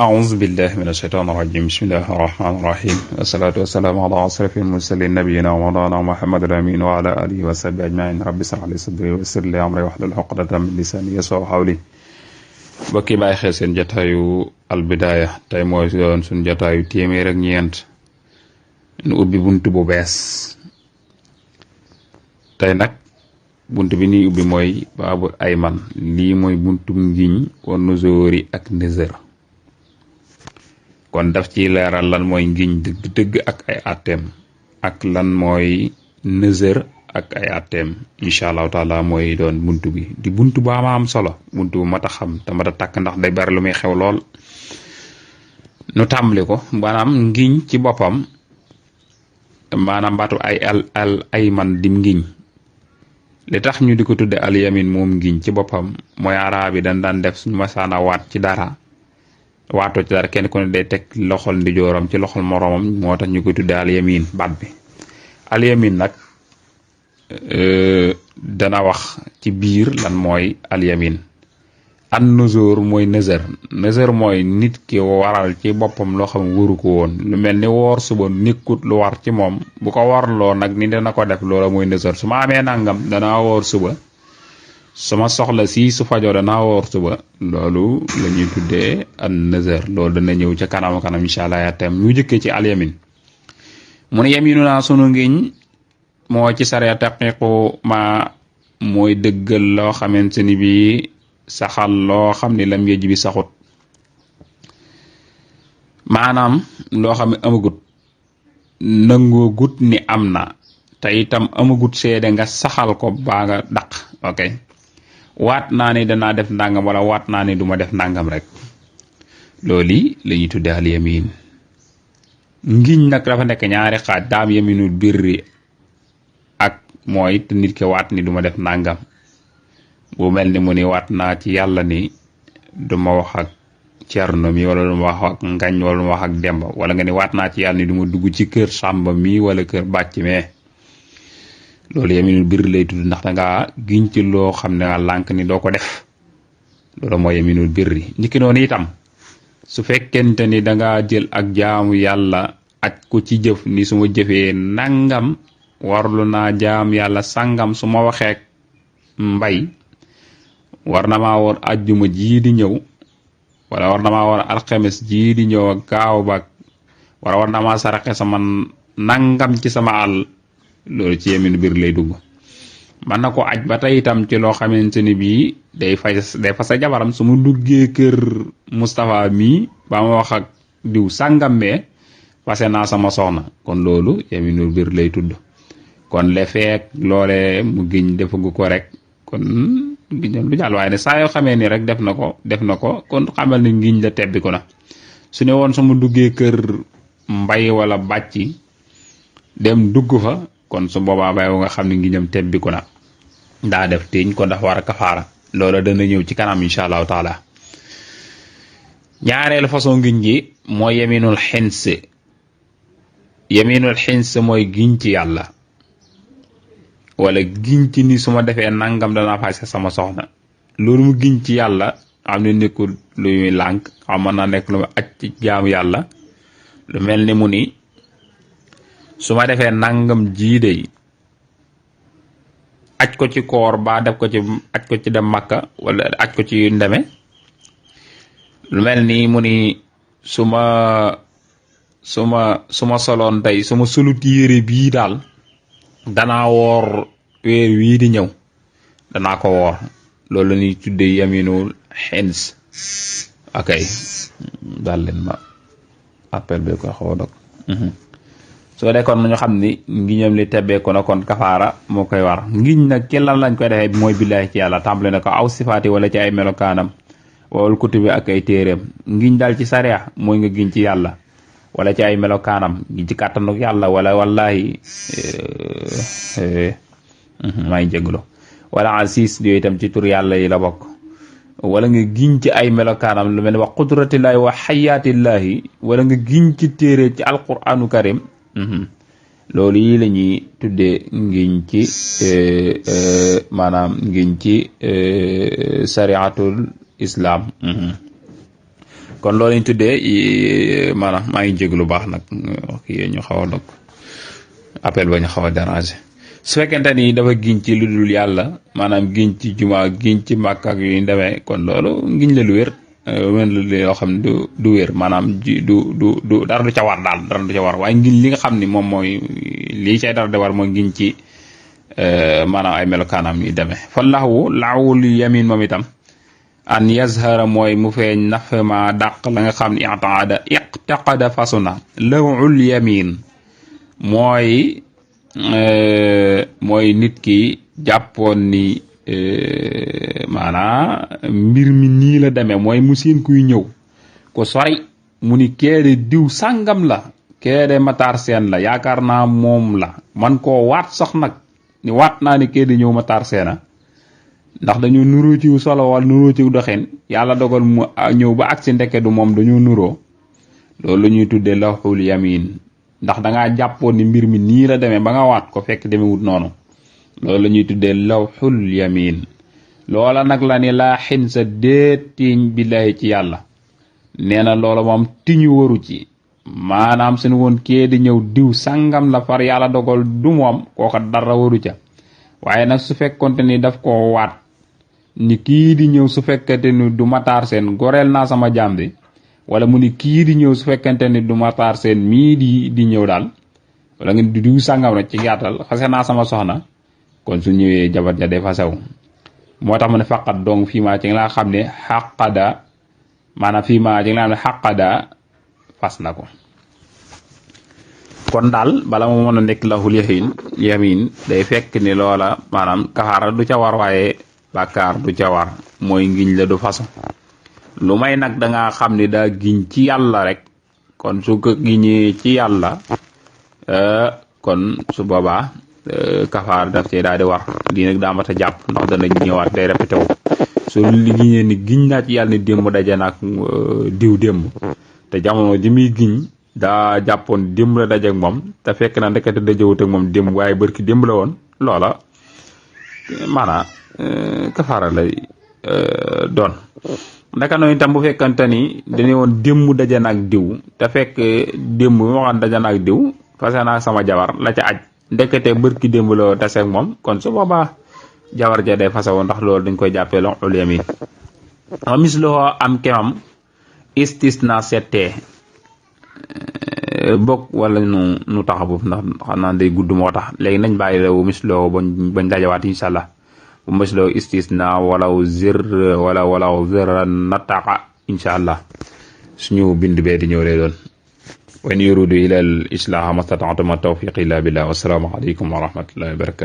أعوذ بالله من الشيطان الرجيم بسم الله الرحمن الرحيم والصلاة والسلام على أشرف المرسلين نبينا ومولانا محمد الأمين وعلى آله وصحبه أجمعين رب اشرح لي صدري ويسر لي أمري واحلل عقدة من لساني يفقهوا قولي bokki bàyyi xel seen jataayu albidaaya tey mooy doon suñ jataayu téeméer ak ñeent nu ubbi bunt bu bees tey nag bunt bi ni ubbi mooy baabu ayman lii mooy buntum ngiñ wa nuzóori ak nëzër kon daf ci leeral lan mooy ngiñ dëgg ak ay atteem ak lan mooy nëzër ak ay atteem incha allahu taala mooy doon buntu bi di buntu bu am solo buntu bu mat a xam te mat a takk ndax day bari lu muy xew lool nu tàmbali ko maanaam ngiñ ci boppam maanaam baatu ay man dim ngiñ li tax ñu di ko tudde al yamin moom ngiñ ci boppam mooy araab yi dañ daan def suñu masaana waat ci dara waatoo ci dara kenn ku ne day teg loxol ndijooram ci loxol moroomam moo tax ñu koy tudde al yamin baat bi al yamin nag dana wax ci biir lan mooy al yamin an nuzur mooy nëzër mooy nit ki waral ci boppam loo xam waru ko woon lu mel ni woor suba nekkut lu war ci moom bu ko warloo nag ni dana ko def loola mooy nëzër su ma amee nangam danaa woor suba sama soxla si su fajoo danaa woor suba loolu la ñuy tuddee an nëzër loolu dana ñëw ca kanam incha allah yaa tem ñu jëkkee ci al yamin mu ne yaminu naa sunu ngiñ moo ci sariya taqiqu ma mooy dëggal loo xamante ni bi saxal loo xam ni lam yëj bi saxut maanaam loo xam ne amagut nangoo gut ni am na te itam amagut seede nga saxal ko baa nga daq ok waat naa ni danaa def ndàngam wala waat naa ni duma def ndàngam rek loolu la ñuy tuddee al yamin ngiñ nag dafa nekk ñaari xaaj daam yaminul birri ak mooy te nit ki waat ni duma def ndàngam bu mel ni mu ni waat naa ci yàlla ni duma wax ak cerno mi wala duma wax ak ngañ wala duma wax ak demba wala nga ni waat naa ci yàlla ni duma dugg ci kër sàmba mi wala kër bàcc mee loolu yaminul birri lay tudd ndax danga giñ ci loo xam ne nga lànk ni doo ko def loolu mooy yaminul birri niki noonu itam su fekkente ni danga jël ak jaamu yàlla aj ko ci jëf ni su ma jëfee nangam warlu naa jaam yàlla sangam su ma waxee mbay war na maa woor ajjuma jii di ñëw wala war na maa woor alxames jii di ñëw ak gaaw ba wala war na maa saraxe sama nangam ci sama àll loolu ci yeminu biir lay dugg man na ko aj ba tey itam ci loo xamante ni bii day fa sa jabaram su ma duggee kër Moustapha mii ba ma wax ak diw sàngam bee fase naa sama soxna kon loolu yeminu biir lay tudd kon le feek loole mu giñ defagu ko rek kon giñam lu jàll waaye ne saa yoo xamee ni rek def na ko kon xamal ni ngiñ la tebbi ko na su ne woon sama duggee kër mbay wala bàcci dem dugg fa kon su boobaa bay nga xam ne ngiñam tebbi ko na daa def tiiñ kon dafa war a kafaara loola dana ñëw ci kanam incha allahu taala ñaareelu façon ngiñ gi mooy yaminul xins mooy giñ ci yàlla wala giñ ci ni su ma defee nangam danaa fase sama soxna loolu mu giñ ci yàlla xam ne nekkul lu muy lànk xam mën naa nekk lu muy aj ci jaamu yàlla lu mel ni mu ni su ma defee nangam jiide aj ko ci koor ba def ko ci aj ko ci dem Makka wala aj ko ci ndeme lu mel ni mu ni su ma soloon tey su ma solut yére bii daal danaa woor weer wii di ñëw danaa ko woor loolu la ñuy tuddee yaminul xins ok daal leen ma appel bi ko xaw a dog soo dee kon ñu xam ni ngiñam li tebbeeku na kon kafaara moo koy war ngiñ nag ci lan lañ koy defee mooy billaahi ci yàlla tàmbale na ko aw sifaati wala ci ay melokaanam wala kutubi ak ay téeréem ngiñ daal ci sariya mooy nga giñ ci yàlla wala ci ay melokaanam giñ ci kàttanuk yàlla wala wallahi maa ngi jégalu wala asis yooyu itam ci tur yàlla yi la bokk wala nga giñ ci ay melokaanam lu mel ne wax qudratillahi wa xayaatillahi wala nga giñ ci téere ci alquranu karim loolu yi la ñuy tuddee ngiñ ci maanaam ngiñ ci sariatul islam kon loolu lañ tuddee maanaam maa ngi jéglu baax nag kii ñu xaw a dog appel ba ñu xaw a déranger su fekkente ni dafa giñ ci lu dul yàlla maanaam giñ ci juma giñ ci màkk ak yu ñu demee kon loolu ngiñ la lu wér mën la yoo xam ne du wér maanaam du dara du ca war daal dara du ca war waaye ngiñ li nga xam ni moom mooy lii cay dara de war mooy ngiñ ci maanaam ay melokaanam yu demee fa laxwul yamin moom itam an yazhara mooy mu feeñ nafma dàq la nga xam ne iqtaqada fasu na lawul yamin mooy nit ki jàppoon ni mbir mi nii la demee mooy mu seen kuy ñëw ko sori mu ni keede diw sàngam la keede Matar Seen la yaakaar naa moom la man koo waat sax nag ni waat naa ni keede ñëw Matar Seena ndax dañoo nuroo ciw solo wala nuroo ciw doxin yàlla dogal mu ñëw ba agsi ndeke du moom dañoo nuroo loolu la ñuy tuddee lawxul yamin ndax dangaa jàppoon ni mbir mi nii la demee ba nga waat ko fekk demewut noonu loolu la ñuy tuddee lawxul yamin loola nag la ni laa xin sa déet tiiñ billaahi ci yàlla nee na loola moom tiñu waru ci maanaam seen woon kee di ñëw diw sàngam la far yàlla dogal du moom kooka dara waru ca waaye nag su fekkonte ni daf ko waat ni kii di ñëw su fekkente ni du Matar Seen goreel naa sama jaam bi wala mu ni kii di ñëw su fekkente ni du Matar Seen mii di ñëw daal wala nga diw sàngam rek ci gàttal xase naa sama soxna kon su ñëwee jabar ja day fa sew moo tax mu ne faqat donc fii maa ci nga laa xam ne xaqada maanaam fii maa ci nga laa xam ne xaqada fas na ko kon daal bala moo mën a nekk lahul yamin day fekk ni loola maanaam kafaara du ca war waaye bàkkaar du ca war mooy ngiñ la du façon lu may nag danga xam ni daa giñ ci yàlla rek kon su ko giñee ci yàlla kon su boobaa kafaar daf cee daal di war lii nag daa mat a jàpp ndax dana ñëwaat day répété wu su li giñee ni giñ naa ci yàlla ni démb daje naag diw démb te jamono ji muy giñ daa jàppoon démb la dajeeg moom te fekk na ndekete dajewut ak moom démb waaye barki démb la woon loola maanaam kafaara lay doon ndaka noonu itam bu fekkante ni dañu woon démb daje na ak diw te fekk démb bi ma waxoon daje na ak diw fase naa sama jabar la ca aj ndekete barki démb la taseeg moom kon su boobaa jabar ja day fase woon ndax loolu dañ koy jàppee lawxul yamin mis loo am kemam istisna settee bokk wala nu taxa boobu ndax xam naa day gudd moo tax léegi nañ bàyyi rewu misloo bañ dajawaat insha allah bu misloo istisna walaw zir nataqa insha allah suñu bind bee di ñëw lay doon wa in yuridu ila al islaha mastata'tu ma tawfiqi illa billah wassalaamu alaykum wa rahmatullahi wa barakatuh